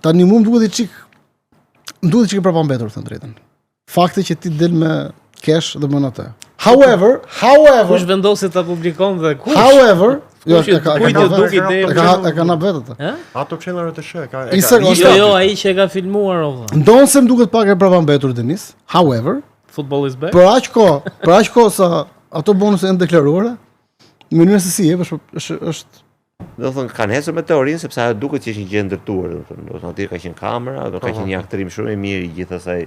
Tani mua më duket i çik më duket i çik e prapambetur, thënë drejtën. Fakti që ti del me cash dhe bën atë. However, however, Kush vendosi ta publikon dhe kush? however, jo, Kush e ka e kujt ka ju vetë, duk ideja? e ka e ka na vetë atë. Ë? Ato Channel RTS e ka e I ka. se- Jo, jo, ai që e ka filmuar o vëlla. Ndonëse më duket pak e prapambetur Denis, however, Football is back. për aq kohë, për aq kohë sa ato bonuse janë deklaruara, në mënyrën se si jep është është është Do të thonë kanë ecur me teorinë sepse ajo duket që është një gjë e ndërtuar, do të thonë, do të thonë aty ka qenë kamera, do ka qenë një aktrim shumë i mirë i gjithë asaj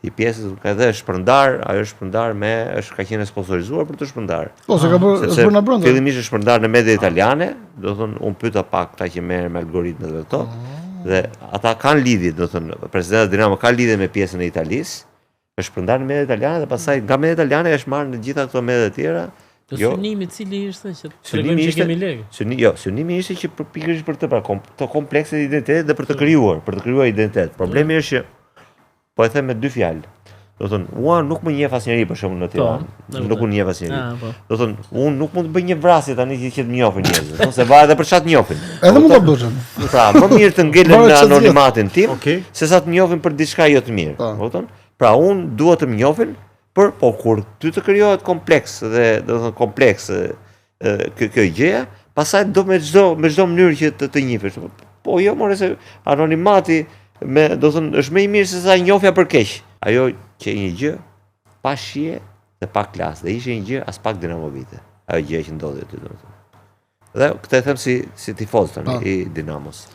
i pjesës, ka edhe është shpërndar, ajo është shpërndar me është ka qenë e sponsorizuar për të shpërndar. Po, se ka bërë, është Sepse bërë në brenda. fillimisht është shpërndar në media italiane, do të thonë unë pyeta pak këta që merren me algoritmet dhe këto, dhe ata kanë lidhje, do të thonë presidenti Dinamo ka lidhje me pjesën e Italisë, është shpërndarë në media italiane dhe pastaj nga media italiane është marrë në gjitha këto media të tjera. Po Jo. synimi cili ishte që të Synimi tregojmë që ishte kemi lekë. Syni, jo, synimi ishte që për pikërisht për të pra kom, të komplekset e identitetit dhe për të krijuar, për të krijuar identitet. Problemi është që po e them me dy fjalë. Do thonë, ua nuk më njeh asnjeri për shembull në Tiranë. Po, nuk unë njeh asnjeri. Ah, po. Do thonë, unë nuk mund të bëj një vrasje tani që që të njohin njerëzit. Thonë se varet edhe për çfarë të njohin. Edhe mund ta bësh. Pra, më mirë të ngelen Varet në çfarë zgjedh. anonimatin tim, Okej. se sa të njohin për diçka jo të mirë. Po. Kupton? Pra unë dua të më njohin, për po kur ty të krijohet kompleks dhe do të thonë kompleks e, e, kjo kjo gjëja, pastaj do me çdo me çdo mënyrë që të të njifesh. Po jo more se anonimati me do të thonë është më i mirë se sa njohja për keq. Ajo që një gjë pa shije dhe pa klas dhe ishte një gjë as pak dinamovite. Ajo gjë që ndodhi aty domethënë. Dhe këtë e them si si tifoz tani Po. i Dinamos.